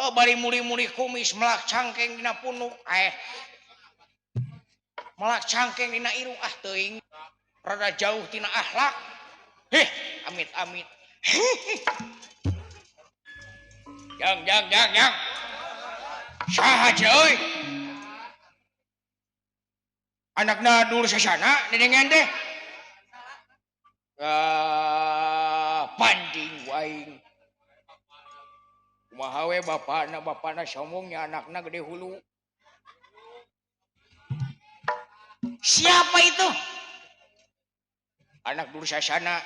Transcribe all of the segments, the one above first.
Heuh bari muri-muri kumis melak cangkeng dina punuk melak cangkeng dina irung ah teuing rada jauh tina akhlak. Heh amit-amit. Jang jang jang jang. Saha euy? Anakna Dursasana dedengen teh. Panding waing. Kumaha we bapana bapana sombongnya anakna gede hulu. Siapa itu? Anak Dursasana.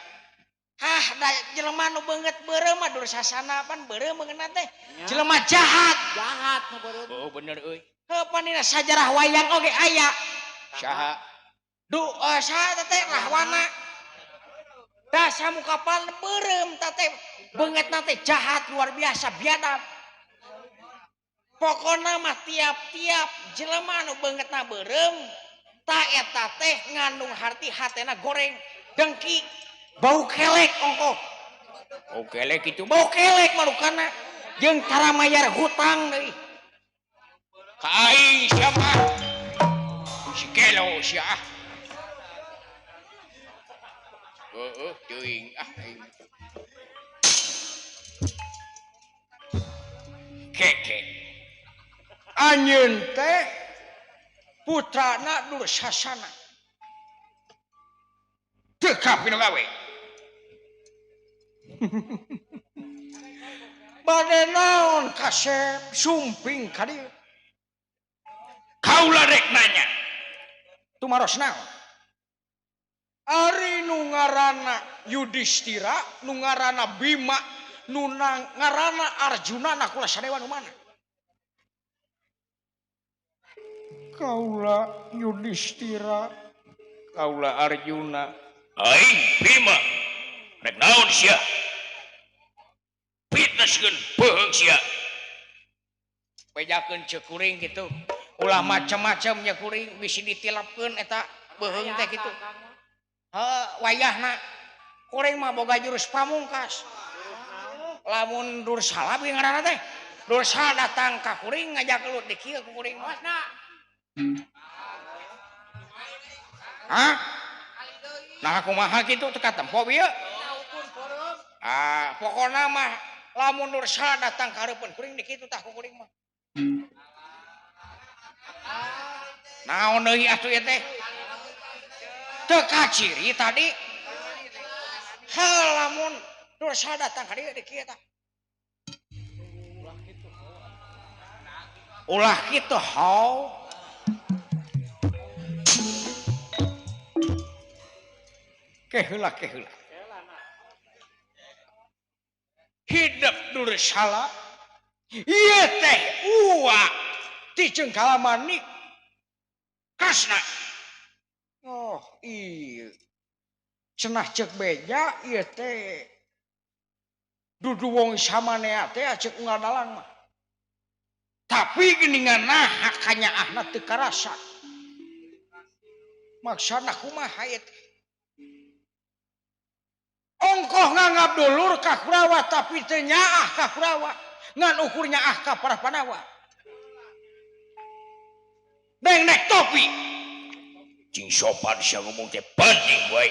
Hah, da jelema nu beungeut beureum mah Dursasana pan beureum beungeutna teh. Jelema jahat. Jahat nu beureum. Oh bener euy. Heuh pan dina sajarah wayang oge aya. Saha? Saha teh Rahwana. Dasa muka pan beureum teh beungeutna teh jahat luar biasa biadab. Pokona mah tiap-tiap jelema nu beungeutna beureum ta eta teh ngandung harti hatena goreng, dengki, bau kelek ongkoh. Bau kelek itu bau kelek marukana jeung cara mayar hutang deui. Ka aing siapa? Si gelo sia ah. Heueuh teuing ah aing. Keke. Anjeun teh putrana Dursasana. Teu kapina gawe. Bade naon kasep sumping ka dieu? Kaula rek nanya. Tumaros naon? Ari nu ngaranna Yudhistira, nu ngaranna Bima, nu ngaranna Arjuna Nakula Sadewa nu mana? Kaula Yudhistira, kaula Arjuna. Aing Bima, rek naon sia? Fitnahkeun beuheung sia. Bejakeun ceuk kuring kitu. Ulah macem-macem nya kuring bisi ditilapkeun eta beuheung teh kitu. Heuh, wayahna kuring mah boga jurus pamungkas. Lamun Dursala we ngaranna teh. Dursala datang ka kuring ngajak gelut di kieu ku kuring mah. Hah? Nah kumaha kitu teu katempo ieu? Ah, pokona mah lamun Dursala datang ka hareupeun kuring di kitu tah ku kuring mah. Naon deui atuh ieu teh? Teu kaciri tadi. Heuh lamun Dursala datang ka dieu di kieu tah. Ulah kitu hau. Keheula keheula. Hidup Dursala ieu teh uwa ti Cengkalamanik Kresna. Oh iya. Cenah ceuk beja ieu teh dudu wong samanea teh ceuk unggal dalang mah. Tapi geuningan naha kanyaahna teu karasa. Maksana kumaha ieu teh? Ongkoh nganggap dulur ka Kurawa tapi teu nyaah ka Kurawa, ngan ukur nyaah ka para Pandawa. Deng nek topi. Cing sopan sia ngomong teh penting wae.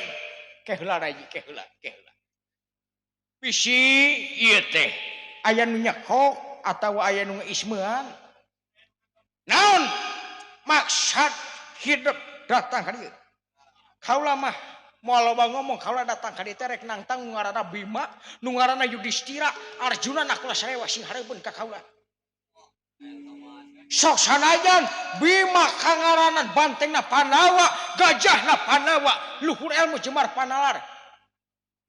Keheula raji keheula keheula. Bisi ieu teh aya nu nyekok atawa aya nu ngeismean. Naon maksad hidup datang ka dieu? Kaula mah moal loba ngomong kaula datang ka dieu teh rek nangtang nu ngaranna Bima, nu ngaranna Yudhistira, Arjuna Nakula Sadewa sing hareupeun ka kaula. Sok sanajan Bima kangaranan bantengna Pandawa, gajahna Pandawa, luhur ilmu jemar panalar.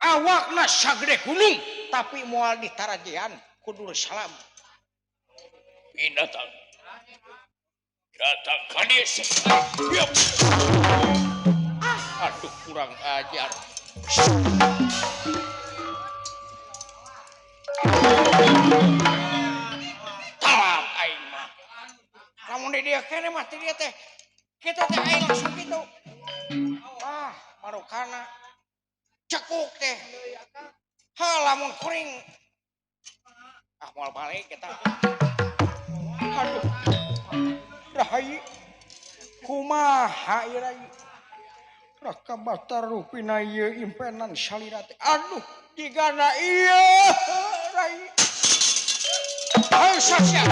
Awakna sagede gunung tapi moal ditarajean ku Dursala. Binatang. Datang ka dieu. Aduh kurang ajar. Talak aing mah. Lamun di dieu keneh mah ti dieu teh. Kitu teh aing langsung kitu. Ah, marukana. Cekuk teh. Ha lamun kuring. Ah moal balik eta. Aduh. Rahayu kumaha ieu rai? Raka Batar rupina ieu impenan salira teh. Aduh, jigana ieu rai. Ayo sia.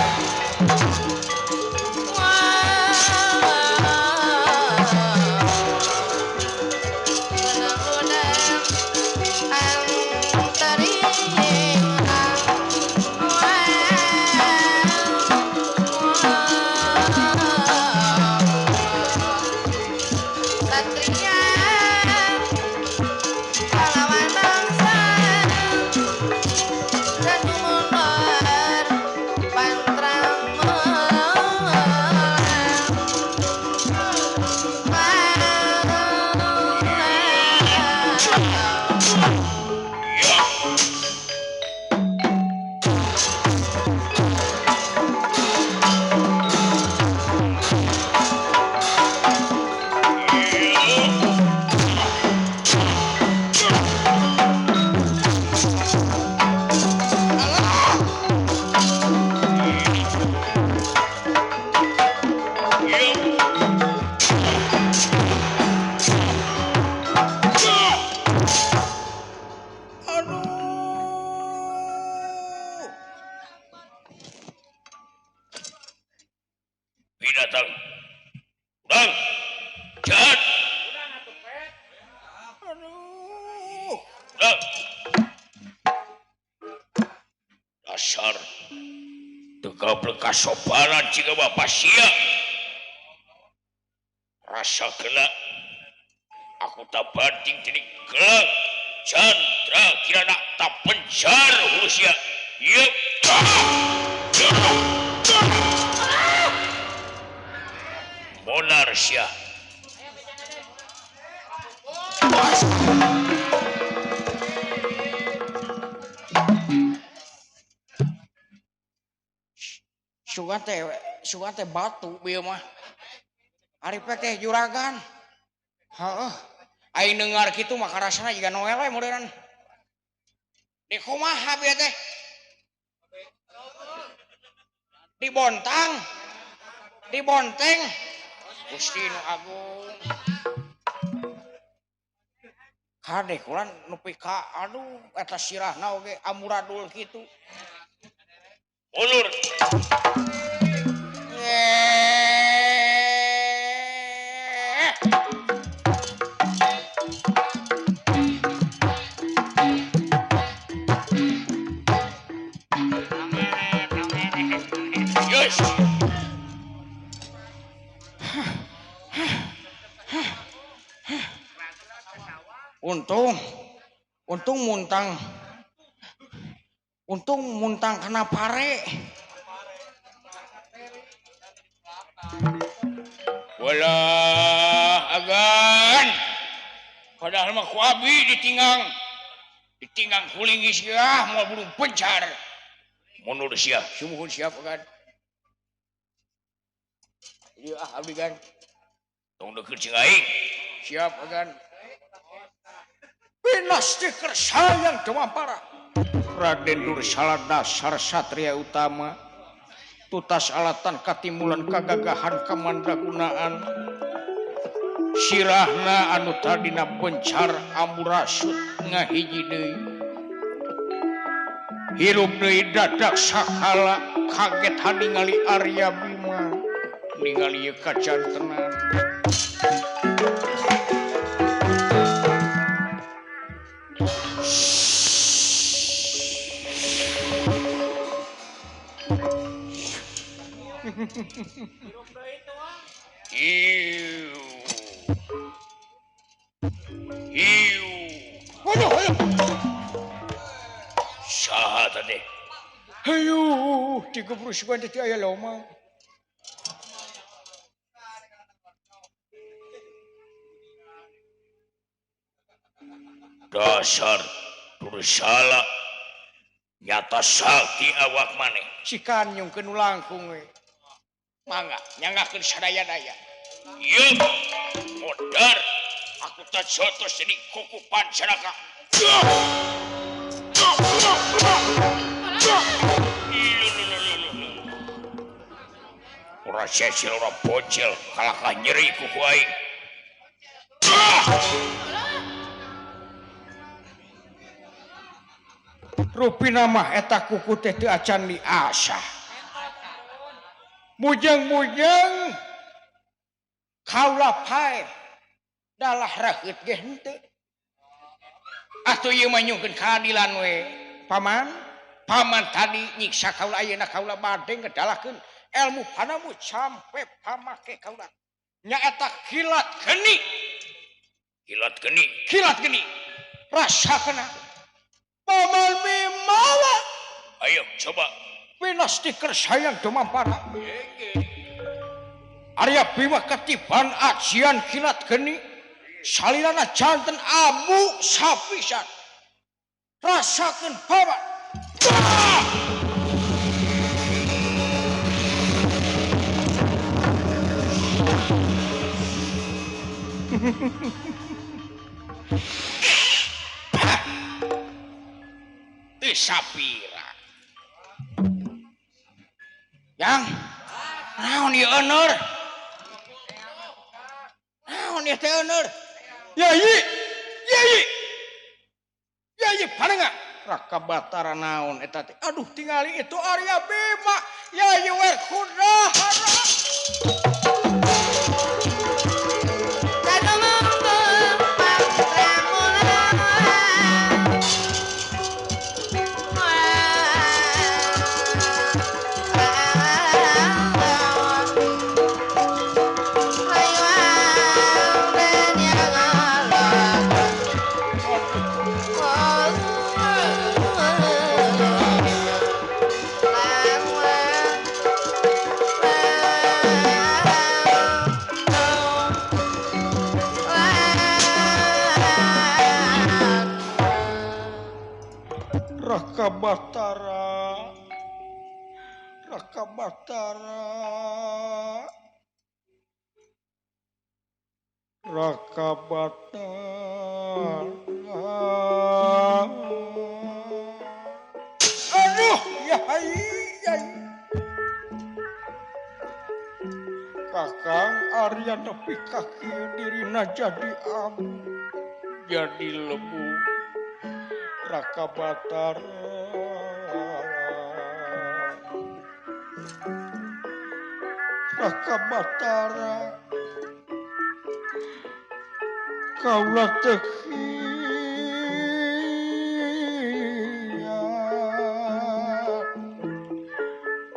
Kasopanan jika bapak sia rasa kena aku tak banting jadi gelang Chandra kirana tak pencar usia yep. Monar sia sugan teh batu bieu mah. Ari teh juragan. Heeh. Aing dengar kitu mah karasana jiga Noel we modern. Di kumaha bieu teh? Dibontang. Dibonteng. Gusti nu agung. Kade kulan nepi ka aduh eta sirahna oge amuradul kitu. Ulur. Yes. Untung muntang. Untung muntang kena pare. Walah agan. Padahal mah ku abi ditinggang. Ditinggang kulingi sia moal burung pencar. Mundur sia, sumuhun siap agan. Ieu ah abdi gan. Tong deukeut jeung aing. Siap agan. Pinasti kersayang Demampara. Raden Dursala dasar satria utama. Tutas alatan katimulan kagagahan kamandragunaan. Sirahna anu tadina bencar amurasut ngahiji deui. Hirup deui dadak sakala kaget ningali Arya Bima. Ningali ieu kacantenan. Iu. Iu. Waduh, ayo. Saha tadi? Ayo, digebrus banget aya loma. Dasar Dursala nyata sakti awak maneh. Sikan nyungkeun nu langkung we. Mangga nyanggakeun sadaya-daya. Ieu modar aku tak jotos jadi kukupan saraka. Ora sesil ora bocil kalakah nyeri kuku aing. Rupina mah eta kuku teh teu acan diasah. Mujeng-mujeng kaula paeh dalah raheut ge henteu. Atuh ieu mah nyungkeun keadilan we. Paman, paman tadi nyiksa kaula ayeuna kaula bade ngedalahkeun ilmu panamu sampe pamake kaula. Nyaeta kilat geni. Kilat geni, kilat geni. Rasakeuna. Paman Bimawa. Ayo coba. Pinasti kersayang dumampara. Arya Bima ketiban ajian kilat geni. Salirana janten amu sapisan. Rasakeun paman. Teu sapira. Yang naon ieu euneur? Naon ieu teh euneur? Yai, yai. Yai panenga Raka Batara naon eta teh? Aduh tingali itu Arya Bima. Yai Werkudara. Raka Batara, Raka Batara, Raka Batara. Aduh, yai, yai. Kakang Arya nepi ka kieu dirina jadi abu, jadi lebu. Raka Batara, Raka Batara, kaulah teu khiat.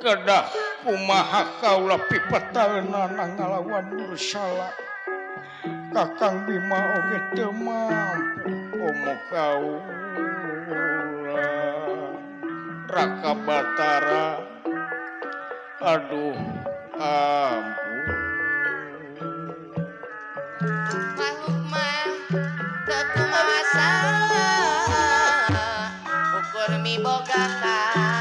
Kedah kumaha kaulah pipetaeunana ngalawan Dursala. Kakang Bima oge teu mampu komo kaula. Raka Batara, aduh ampun. Makhluk mah teu kumasa ukur miboga kahayang.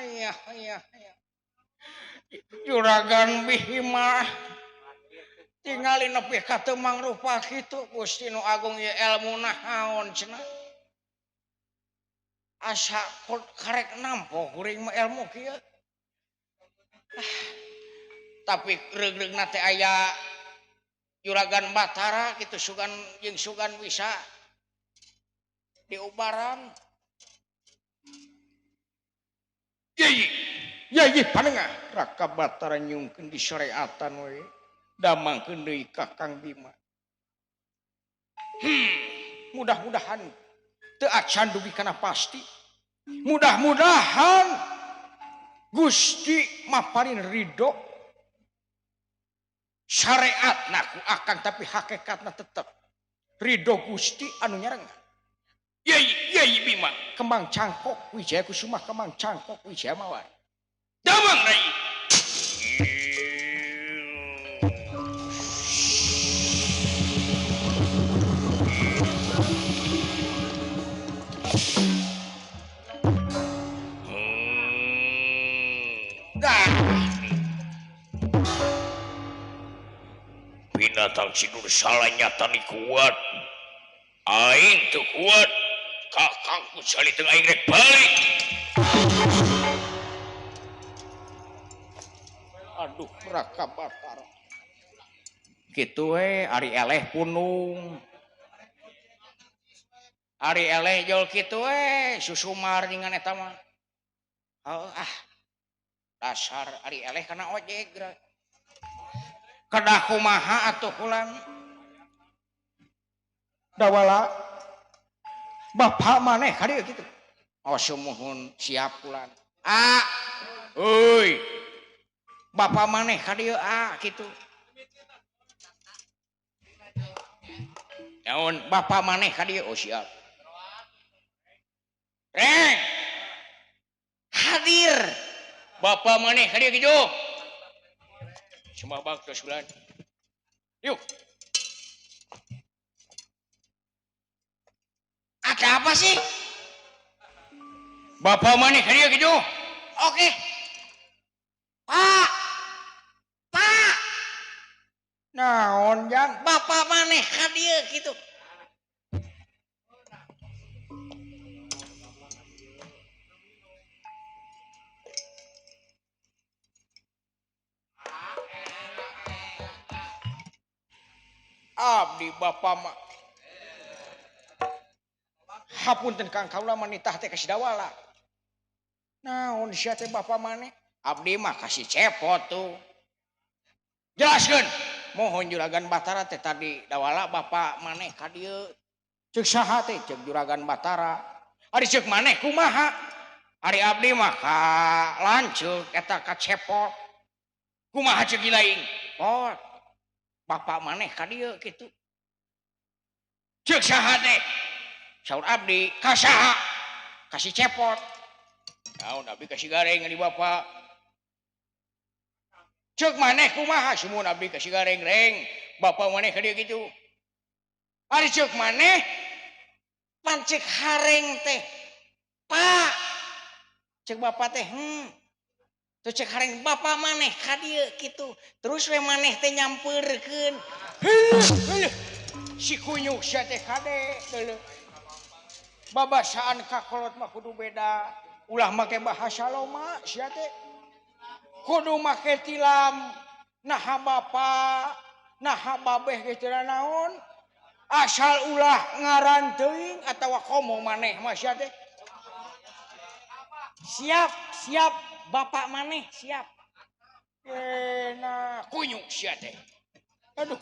Ya ya ya. Juragan Bima tingali nepi ka teu mangrupa kitu Gusti nu Agung ieu elmuna naon cenah. Asa karek nampo kuring mah ilmu kieu. Tapi reugreugna teh aya Juragan Batara kitu sugan jeung sugan bisa diubaran. Yai, yai panengah Raka Batara nyungkeun di syariatan we damangkeun deui Kakang Bima. Mudah-mudahan teu acan dugi kana pasti. Mudah-mudahan Gusti maparin ridho. Syariatna ku akang tapi hakikatna tetep ridho Gusti anu nyarengan. Yai, yai Bima kembang cangkok Wijaya Kusuma kembang cangkok Wijaya Mawar. Damang rai. Binatang si Dursala nyata ni kuat. Aing teu kuat. Kakangku sali teu aing rek balik. Aduh, Raka Batara. Kitu we ari eleh punung. Ari eleh jol kitu we susumar dengan eta mah. Oh, ah. Dasar ari eleh kana ojek. Kedah kumaha atuh ulang. Dawala bapak maneh ka dieu kitu. Oh sumuhun siap ulang. Ah. Euy. Bapak maneh ka dieu ah kitu. Naon bapak maneh ka dieu? Oh siap. Reng. Hadir. Bapak maneh ka dieu kitu. Semua baktos bulan. Yuk. Ada apa sih? Bapak maneh ka dieu kitu. Oke. Pak. Pak. Naon jang? Bapak maneh ka dieu kitu. Abdi bapak mah hapunten Kang kaula manitah teh ka si Dawala. Naon sia teh bapak maneh? Abdi mah kasih cepot tuh. Jelaskeun. Mohon Juragan Batara teh tadi Dawala bapak maneh ka dieu. Ceuk saha teh? Ceuk Juragan Batara. Ari ceuk maneh kumaha? Ari abdi mah ka lanceuk eta ka cepot. Kumaha ceuk lain? Pot. Bapak maneh ka dieu kitu. Ceuk saha teh? Saur abdi ka saha? Kasih cepot. Naon abdi kasih gareng di bapak. Ceuk maneh kumaha? Sumuhun abdi kasih gareng reng. Bapak maneh ka dieu kitu. Ari ceuk maneh pan ceuk hareng teh. Pak. Ceuk bapak teh Tuh cek hareng bapak maneh ka dieu kitu. Terus we maneh teh nyampeurkeun. Heuh. Si kunyuk sia teh kade deuleu. Babasaan kakolot mah kudu beda. Ulah make bahasa loma sia teh. Kudu make tilam. Naha bapak, naha babeh geus teu naon. Asal ulah ngaran teuing atawa komo maneh mah sia teh. Siap, siap. Bapak maneh siap. Enak kunyuk sia teh. Aduh,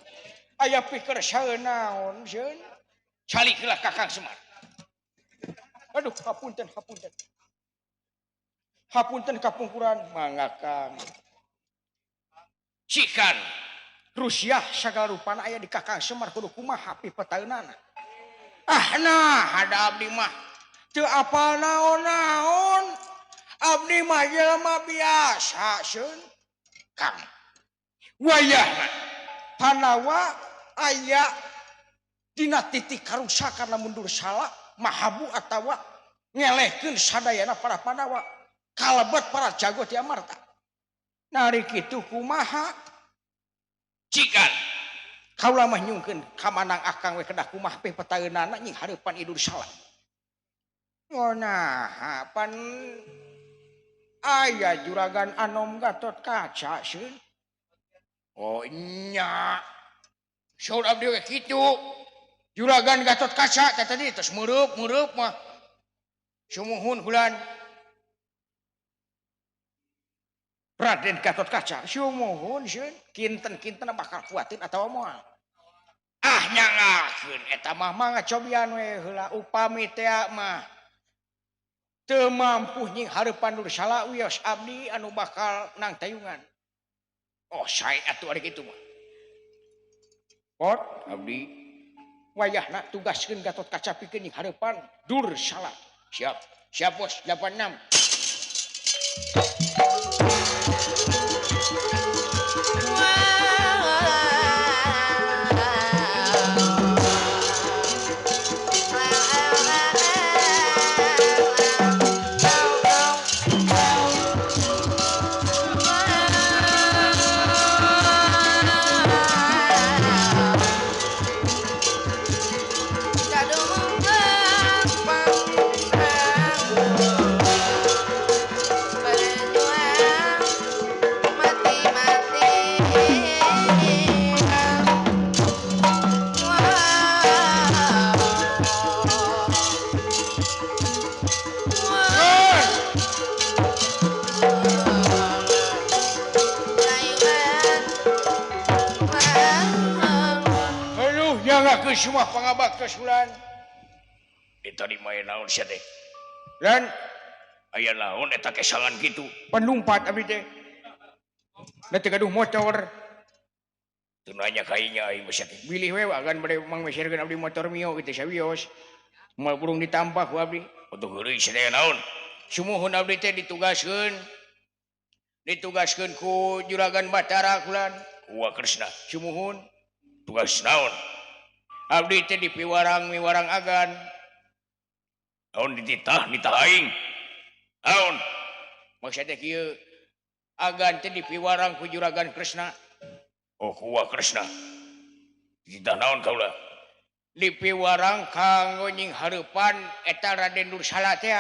aya pikir saeun naon sieun. Calik heula Kakang Semar. Aduh, hapunten, hapunten. Hapunten kapungkuran mangga Kang. Cikan Rusiah sagala rupana aya di Kakang Semar kudu kumaha pipetaeunana. Ah nah, ada abdi mah teu apal naon-naon. Abdi mah jelema biasa seun Kang. Wayahna Pandawa aya dina titik karusakan lamun Dursala mahabu atawa ngelehkeun sadayana para Pandawa kalebet para jago ti Amarta. Nari kitu kumaha? Cikan kaula mah nyungkeun kamanang akang we kedah kumaha pipetaeunana nying hareupan I Dursala. Oh nah, pan aya Juragan Anom Gatot Kaca seun. Oh nya. Saur abdi we kitu. Juragan Gatot Kaca teh tadi tos meureub-meureub mah. Sumuhun hulan. Raden Gatot Kaca sumuhun seun. Kinten-kinten bakal kuatin atawa moal. Ah nyangakeun eta mah mangga cobian we heula upami teh mah. Teu mampu nying hareupan Dursala wios abdi anu bakal nang tayungan. Oh sae atuh ari kitu mah. Pot abdi wayahna tugaskeun Gatot Kaca pikeun nying hareupan Dursala. Siap. Siap bos 86. Mangga ke semua pangabak kesulan. Diterima naon sia teh? Lan aya naon eta kesangan kitu? Panumpat abdi teh. Da teu gaduh motor. Teu nanya ka inya aing mah sia teh. Bilih we agan bade mang meserkeun abdi motor Mio kitu sawios. Moal burung ditambah ku abdi. Atuh heureuy sia teh naon? Sumuhun abdi teh ditugaskeun. Ditugaskeun ku Juragan Batara kulan. Ku Kresna. Sumuhun. Tugas naon? Abdi teh dipiwarang miwarang agan. Naon dititah nitah aing? Naon? Maksud teh kieu. Agan teh dipiwarang ku Juragan Kresna. Oh, ku Kresna. Dititah naon kaula? Dipiwarang kanggo nying hareupan eta Raden Dursala teh.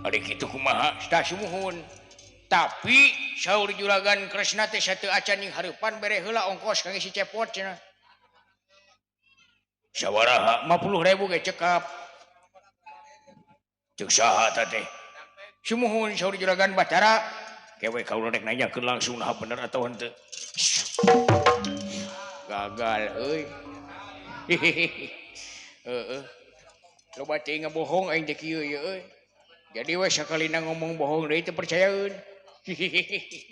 Ari kitu kumaha? Tah sumuhun. Tapi saur Juragan Kresna teh sateu acan ning hareupan bere heula ongkos kangge si cepot cenah. Sabaraha? 50.000 ge cekap. Ceuk saha ta teh? Sumuhun saur Juragan Batara. Kewe kaula rek nanyakeun langsung nah bener atau henteu. Gagal euy. Heeh. Loba teh ngabohong aing teh kieu ye euy. Jadi we sakalina ngomong bohong deui teu percayaeun. Hehehe.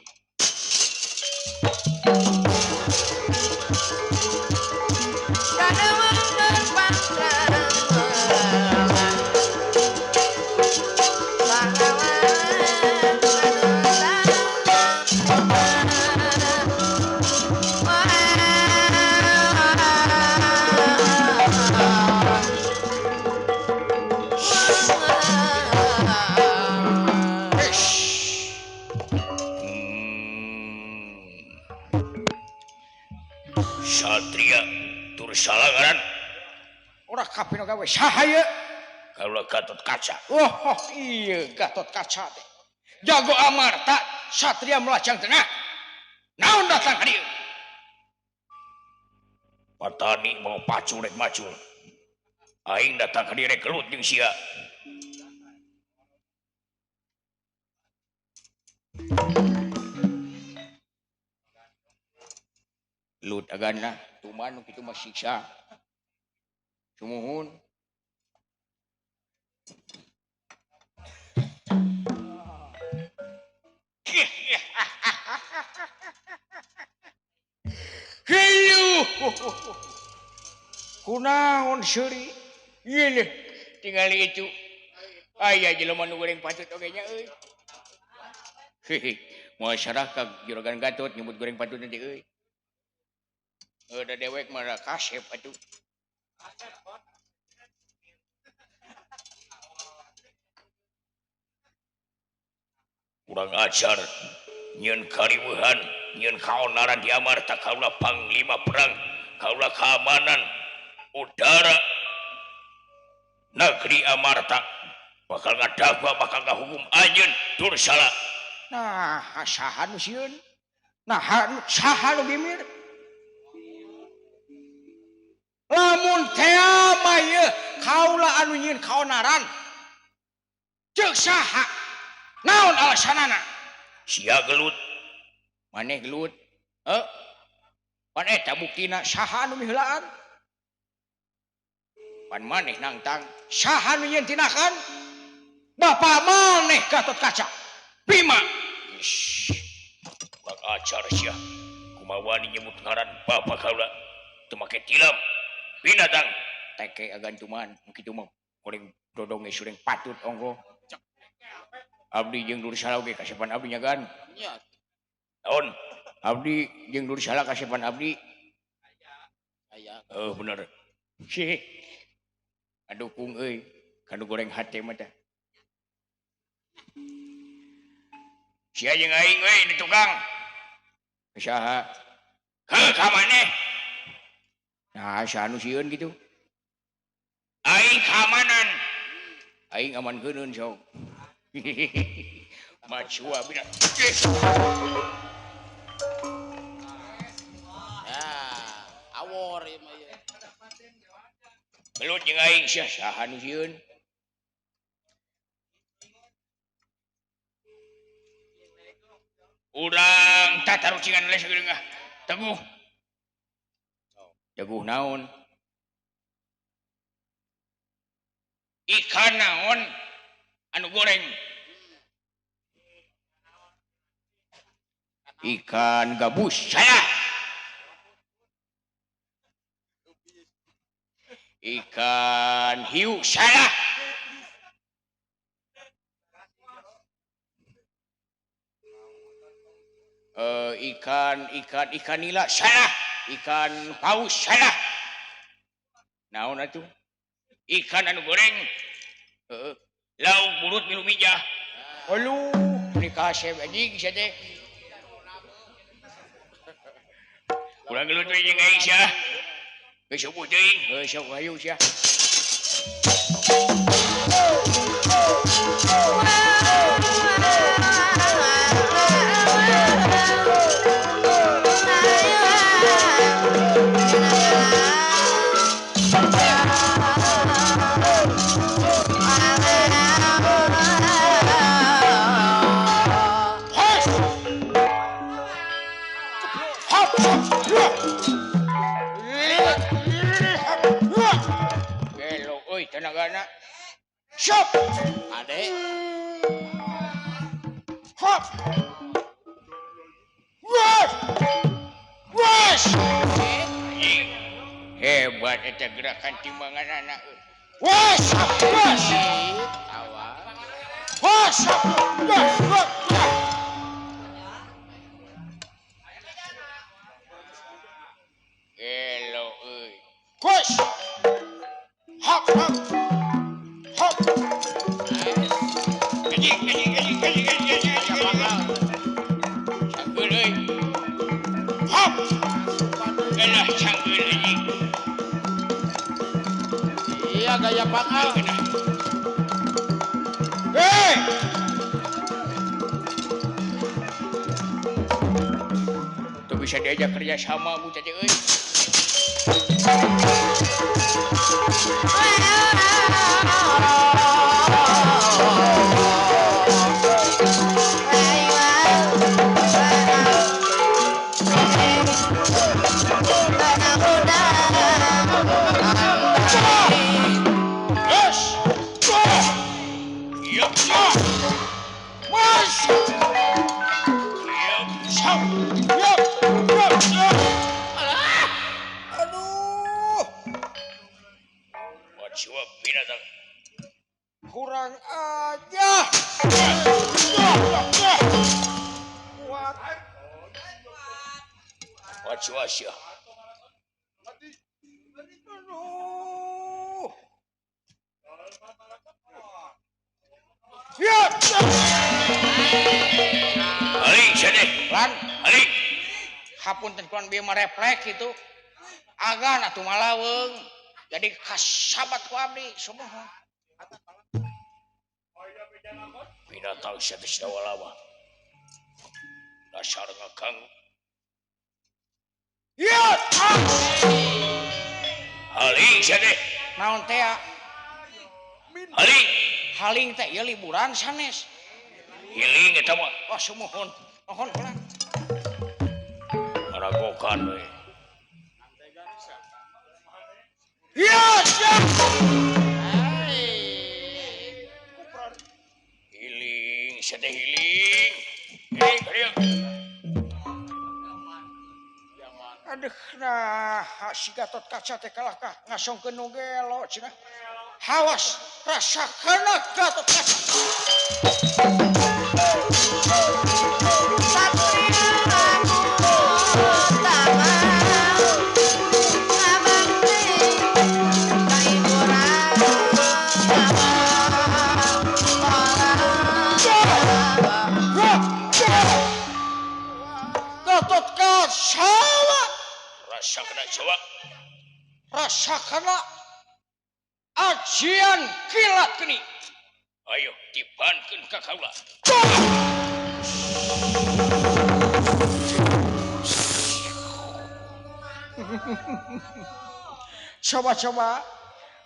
Satria Dursala ngaran ora kabeh gawe saha ieu kaula Gatot Kaca. Oh, iya Gatot Kaca teh jago amarta Satria Melajang Tengah. Naon datang ka dieu? Patani mau pacu rek macul. Aing datang ka dieu rek gelut jeung sia. Lut agana tuman nu kitu mah siksa. Sumuhun. Kunaon seuri? Ieu tingali itu. Aya jelema nu goreng patut oge nya euy. Hehe, moal sarah ka Juragan Gatot nyebut goreng patut nanti euy. Da dewek mah kasep atuh. Kurang ajar nyieun kariweuhan, nyieun kaonaran di Amarta kaula panglima perang, kaula keamanan udara negeri Amarta bakal ngadakwa bakal ngahukum anjeun Dursala. Nah, saha nu sieun? Nah, saha nu gimir? Lamun tea mah ieu kaula anu nyieun kaonaran. Ceuk saha? Naon alasanana? Sia gelut. Maneh gelut. Heuh. Pan eta buktina saha anu miheulaan? Pan maneh nangtang saha nu nyieun tindakan? Bapa maneh Gatot Kaca. Bima. Ish. Kurang ajar sia. Kumaha wani nyebut ngaran bapa kaula? Teu make tilam. Binatang teke agan cuman kitu mah goreng dodong ge sureng patut ongko. Abdi jeung Dursala oge kasepan abdi nyagan. Naon? Abdi jeung Dursala kasepan abdi. Aya. Heuh bener. Sih. Adukung euy, kanu goreng hate mah tah. Sia jeung aing euy di tukang. Saha? Heuh ka maneh? Nah, saha nu sieun kitu? Aing keamanan. Aing aman keuneun sok. Macua bina. Ya, awor ieu mah ieu. Gelut jeung aing sia saha nu sieun? Urang tatarucingan les geungah. Teguh. Teguh naon? Ikan naon anu goreng? Ikan gabus saya. Ikan hiu saya. Ikan ikan ikan nila salah, ikan paus salah. Naon atuh? Ikan anu goreng. Lauk burut milu mijah. Aduh, nikah kasep anjing sia teh. Urang gelut we jeung aing sia. Geus subuh teuing, heuh sok hayu sia. Tenagana Shop Ade Hop Wes Wes hebat eta gerakan timbangan anak. Wes wes awas wes wes wes. Gelo euy. Wes hop hop hop. Cangkeul euy. Hop. Gelah cangkeul anjing. Iya gaya pakal. Hei. Tuh bisa diajak kerja sama bu tadi euy. Kurang aja. Kuat. Was ya. Aduh. Siap. Halik sadeh. Lan, halik. Hapunten kuan bieu mah refleks kitu. Agan atuh malaweung. Jadi kasabat ku abdi sumuhun. Binatang sia teh lawa-lawa. Dasar ngakang. Ya. Haling sia teh. Naon teh? Haling. Haling teh ieu liburan sanes. Hiling eta mah. Oh sumuhun. Nuhun ulang. Maragokan we. Ya, siap. Hiling, sia teh hiling. Hiling, hiling. Aduh, nah, si Gatot Kaca teh kalah kah ngasongkeun nu gelo cenah. Hawas, rasakeun Gatot Kaca. Gatot Kaca. Rasakana coba. Rasakana ajian kilat geni. Ayo dibankeun ka kaula. Coba-coba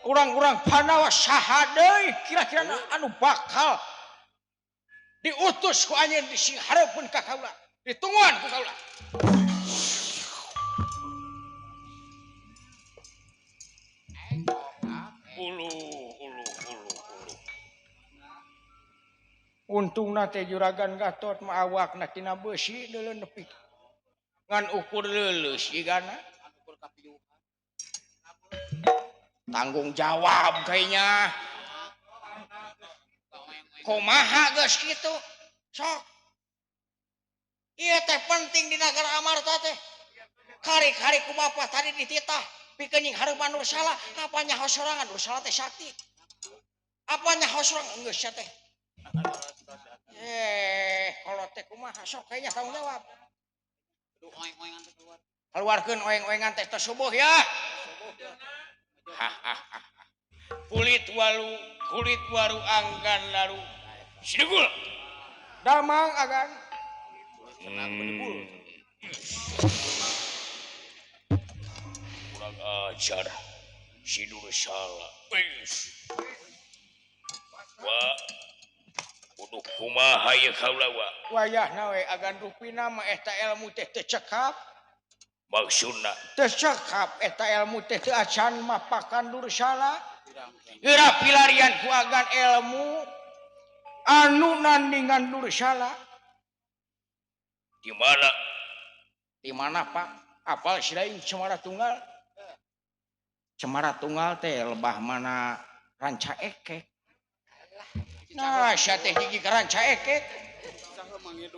urang-urang Pandawa saha deui kira-kira anu bakal diutus ku anjeun di sing hareupeun ka kaula. Ditungguan ku kaula. Ulu ulu ulu ulu. Untungna teh Juragan Gatot mah awakna tina beusi deuleu nepi. Ngan ukur leuleus jigana. Tanggung jawab kayaknya. Kumaha geus kitu? Sok. Ieu teh penting di nagara Amarta teh. Kari-kari ku bapa tadi dititah pikeun nying hareupan Dursala, apa nyaho sorangan Dursala teh sakti. Apa nyaho sorangan geus sia teh. Kalau teh kumaha sok kayaknya tanggung jawab. Keluarkeun oeng-oengan teh teh subuh ya. Kulit waru anggan lalu sidegul. Damang agan. Kurang ajar si Dursala. Wa kudu kumaha ieu kaula wa. Wayahna we agan rupina mah eta ilmu teh teu cekap. Maksudna teu cekap eta ilmu teh teu acan mapakan Dursala. Geura pilarian ku agan ilmu anu nandingan Dursala. Di mana? Di mana Pak? Apal silain Cemara Tunggal. Cemara Tunggal teh lebah mana Ranca Ekek. Nah, sia teh gigi ka Ranca Ekek.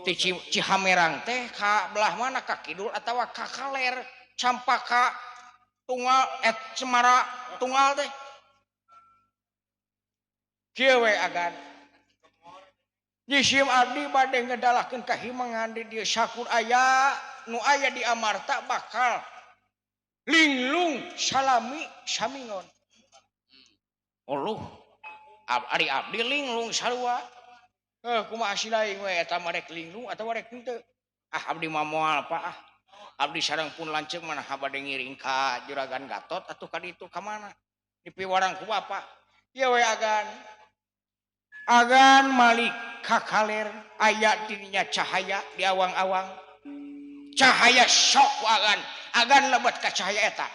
Ti Cihamerang teh ka belah mana ka kidul atawa ka kaler Campaka Tunggal Cemara Tunggal teh. Kieu we agan. Jisim abdi bade ngedalahkeun kahimangan di dieu sakur aya nu aya di Amarta bakal linglung salami samingon. Uluh ari abdi linglung sarua. Kumaha silaing we eta mah rek linglung atawa rek henteu. Ah abdi mah moal Pak ah. Abdi sareng pun lanceuk mah naha bade ngiring ka Juragan Gatot atuh ka ditu ka mana? Dipiwarang ku bapak. Ieu we agan. Agan malik kakaler aya dirinya cahaya di awang-awang. Cahaya sok agan, agan lebet ka cahaya eta.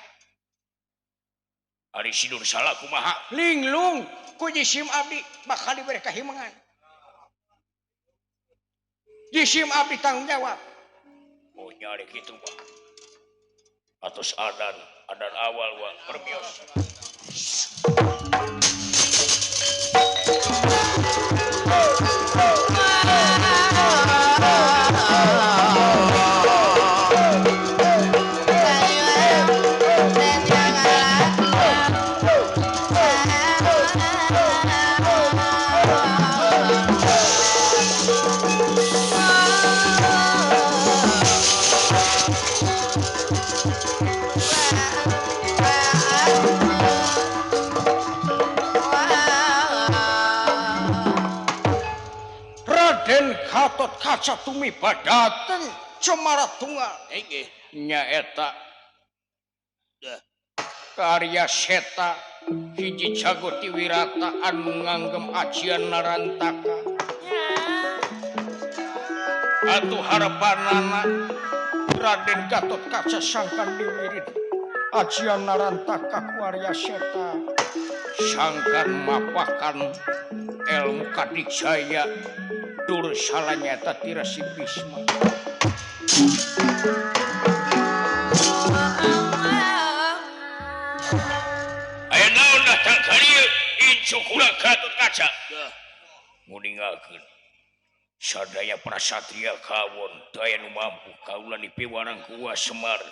Ari si Dursala kumaha? Linglung ku jisim abdi bakal dibere kahimangan. Jisim abdi tanggung jawab. Oh nyari kitu mah. Atos adan, adan awal wa permios. Gatot Kaca tumiba dateng Cemara Tunggal. Nggih. Nyaeta karya seta hiji jagoti wirata anu nganggem ajian narantaka. Atuh harepanana Raden Gatot Kaca sangkan diwirid ajian narantaka ku Arya Seta sangkan mapakan ilmu kadijaya Dursala nyata ti Resi Bisma. Aya naon datang ka dieu incu kula Gatot Kaca. Nguningakeun sadaya prasatria kawon teu aya nu mampu kaula dipiwarang ku Wa Semar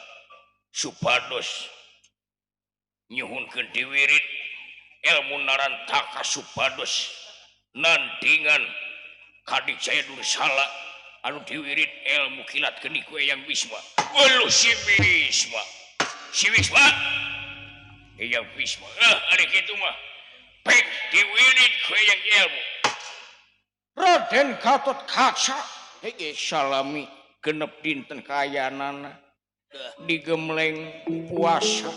supados nyuhunkeun diwirid ilmu narantaka supados nandingan kadijaya Dursala anu diwirid ilmu kilat geni ku Eyang Bisma. Uluh si Bisma. Si Bisma. Eyang Bisma. Ari kitu mah. Pek diwirid ku Eyang ilmu. Raden Gatot Kaca hege salami genep dinten kayanana digemleng puasa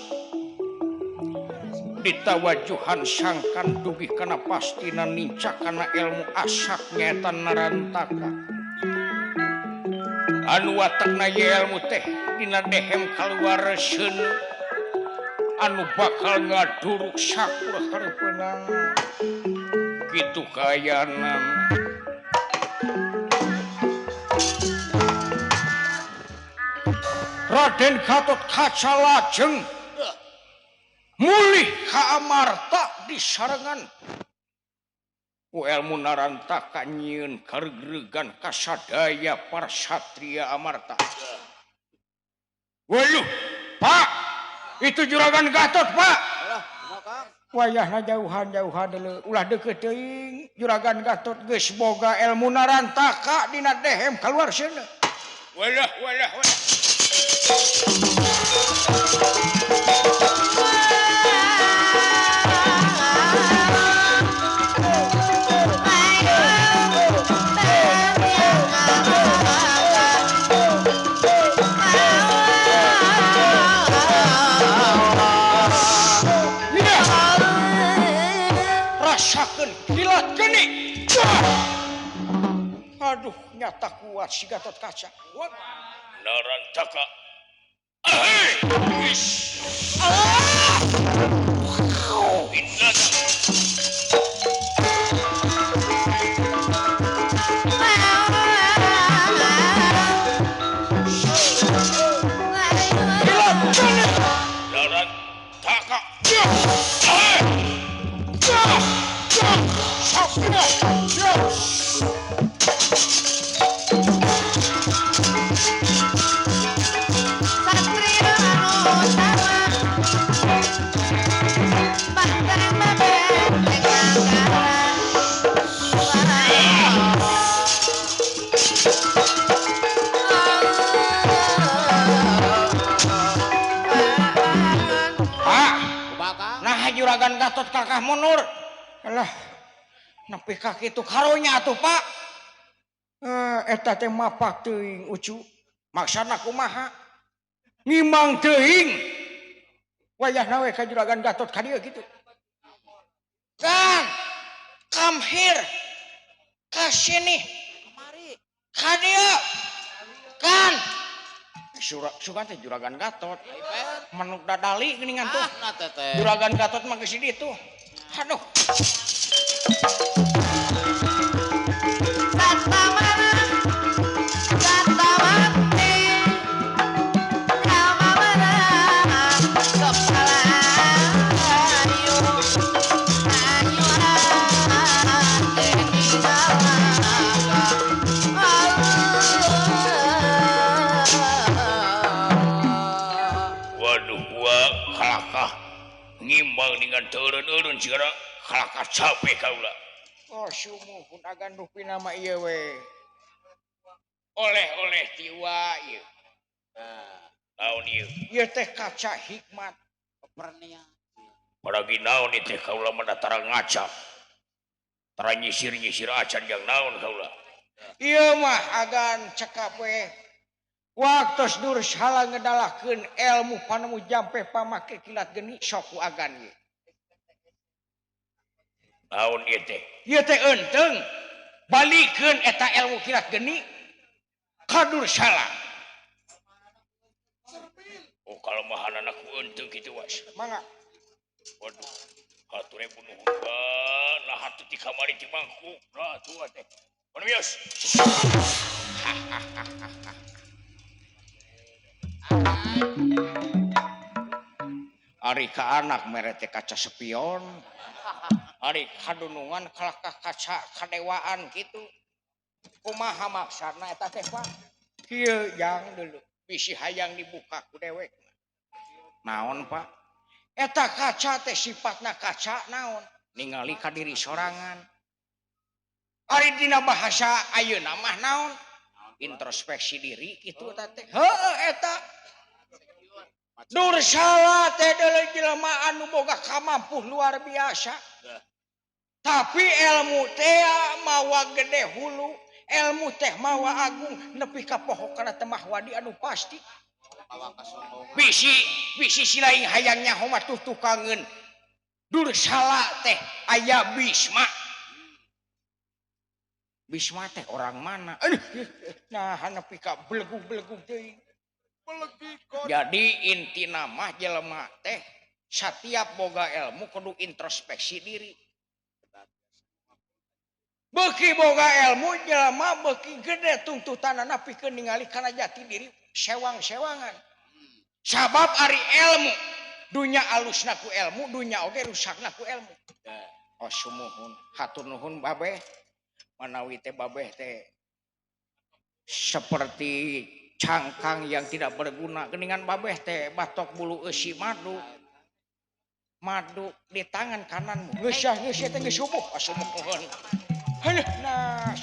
ditawajuhan sangkan dugi kana pastina nincak kana ilmu asak nyaeta narantaka. Anu watakna ye ilmu teh dina dehem kaluar seuneu anu bakal ngaduruk sakur hareupeunang kitu kaayana. Raden Gatot Kaca lajeng mulih ka Amarta disarengan ku elmu Narantaka nyieun karegregan kasadaya para satria Amarta. Waduh, Pak, itu Juragan Gatot, Pak. Wayahna jauhan-jauhan deuleu, ulah deukeut teuing. Juragan Gatot geus boga elmu Narantaka dina dehem kaluar seuneu. Walah, walah, walah. Rasakeun kilat geni. Aduh, nyata kuat si Gatot Kaca. Narantaka. Juragan Gatot kakah mundur. Alah, nepi ka kitu karunya atuh, Pak. Eta teh mapak teuing ucu. Maksana kumaha? Ngimang teuing. Wayahna we ka Juragan Gatot ka dieu kitu. Kang, come here. Ka sini. Kemari. Ka dieu. Kan. Sugan teh Juragan Gatot. Manuk dadali geuningan tuh. Ah, Juragan Gatot mah geus di ditu. Aduh. Ngimbang dengan turun-turun segera kalakah capek kaula. Oh sumuhun agan rupina mah ieu we. Oleh-oleh tiwa ieu. Nah, naon ieu? Ieu teh kaca hikmat. Pernia. Paragi naon ieu teh kaula mah tara ngaca. Tara nyisir-nyisir acan jang naon kaula. Ieu mah agan cekap we. Waktos Dursala ngedalakeun ilmu panemu jampe pamake kilat geni sok ku agan ieu. Naon ieu teh? Ieu teh eunteng. Balikeun eta ilmu kilat geni ka Dursala. Oh kalemahanana ku eunteng kitu was. Mangga. Waduh, hatur nuhun nah hatu ti kamari ti mangkuk. Nah atuh teh. Manu wios. Ari ka anak mere teh kaca spion. Ari kadunungan kalakah kaca kadewaan kitu. Kumaha maksana eta teh, Pak? Kieu jang dulu bisi hayang dibuka ku dewek. Naon, Pak? Eta kaca teh sifatna kaca naon? Ningali ka diri sorangan. Ari dina bahasa ayeuna mah naon? Introspeksi diri kitu eta teh. Heueuh eta. Dursala teh deuleu jelema anu boga kamampuh luar biasa. Tapi ilmu teh mawa gede hulu, ilmu teh mawa agung nepi ka poho kana temah wadi anu pasti. Bisi bisi silaing hayang nyaho mah tuh tukangeun. Dursala teh aya Bisma. Bisma teh orang mana? Aduh, nah nepi ka belegug-belegug teuing. Jadi inti nama jelema teh setiap boga ilmu kudu introspeksi diri. Beuki boga ilmu jelema beuki gede tuntutanana pikeun ningali kana jati diri sewang-sewangan. Sabab ari ilmu dunya alusna ku ilmu, dunya oge rusakna ku ilmu. Oh sumuhun, hatur nuhun babeh. Manawi teh babeh teh seperti cangkang yang tidak berguna. Geningan babeh teh batok bulu eusi madu. Madu di tangan kananmu. Geus yah geus teh geus subuh. Asumuhun. Heuh nah.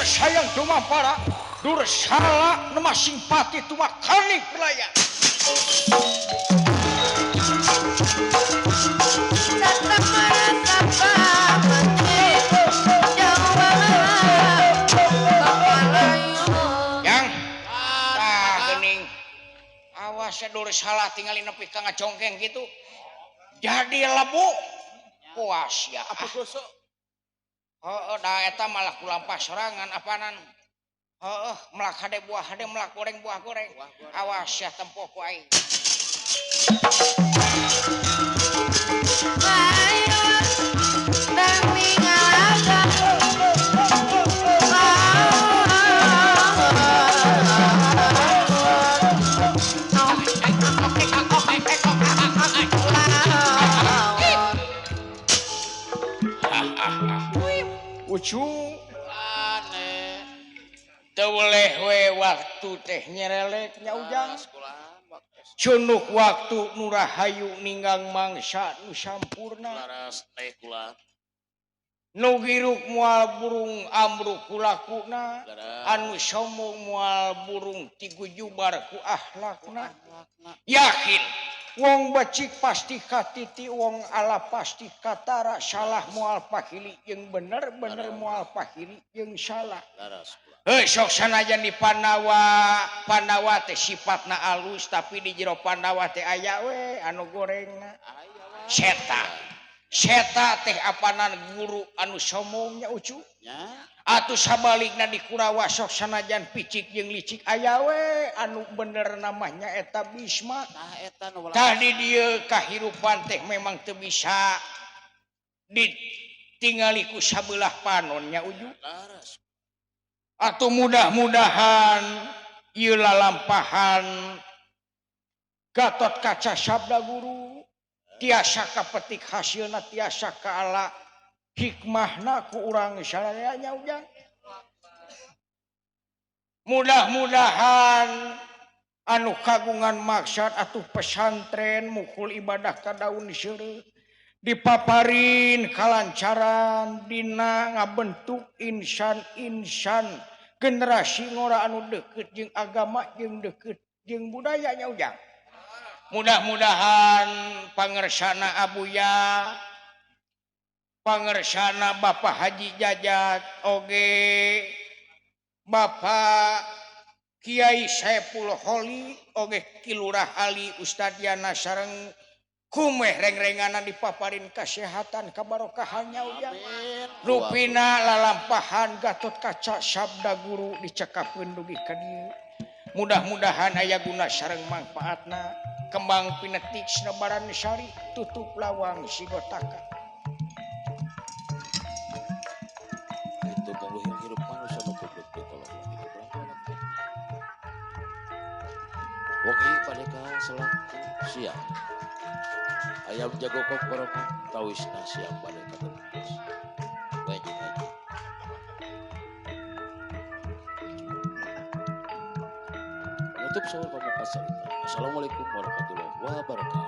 Sayang tumampara dursala nu simpati tumakani perlaya. Yang tah geuning awas dursala tingali nepi ka ngacongkeng kitu. Jadi lebu puas ya. Apa gosok? Heeh, da eta malah kulampah sorangan apanan. Heeh, melak hade buah hade melak goreng buah goreng. Awas ya tempo ku aing. Ucu teu weleh we waktu teh nyerelek nya Ujang. Cunuk waktu nu rahayu ninggang mangsa nu sampurna. Nu giruk moal burung amruk ku lakuna, anu sombong moal burung tigujubar ku ahlakna. Yakin wong becik pasti katiti, wong ala pasti katara, salah moal pahili jeung bener, bener moal pahili jeung salah. Heuh sok sanajan di Pandawa, Pandawa teh sifatna alus tapi di jero Pandawa teh aya we anu gorengna. Seta. Seta teh apanan guru anu sombongnya Ucu. Atuh sabalikna di Kurawa sok sanajan picik jeung licik aya we anu bener namanya eta Bisma. Tadi dieu kahirupan teh memang teu bisa ditingali ku sabelah panonnya Uju. Atuh mudah-mudahan ieu lalampahan Gatot Kaca sabda guru tiasa kapetik hasilna tiasa kaala hikmahna ku urang sadayana Ujang. Mudah-mudahan anu kagungan maksad atuh pesantren mukul ibadah ka daun seureuh dipaparin kalancaran dina ngabentuk insan-insan generasi ngora anu deukeut jeung agama jeung deukeut jeung budayanya Ujang. Mudah-mudahan pangersana Abuya, pangersana Bapak Haji Jajat oge, Bapak Kiai Saiful Holi oge Ki Lurah Ali Ustad Yana sareng kumeh reng-renganan dipaparin kesehatan kabarokahannya Ujang. Rupina lalampahan Gatot Kaca sabda guru dicekapkeun dugi ka dieu. Mudah-mudahan aya guna sareng mangfaatna. Kembang pinetik snebaran sari tutup lawang sigotaka. Itu ganggu hirup manusia nu goblok teh kalau gitu. Wong Wengi bade ka selak siang. Ayam jago kokoroko tawisna siang bade ka tepus. Wengi aja. Penutup sahur pamungkas carita. Assalamualaikum warahmatullahi wabarakatuh.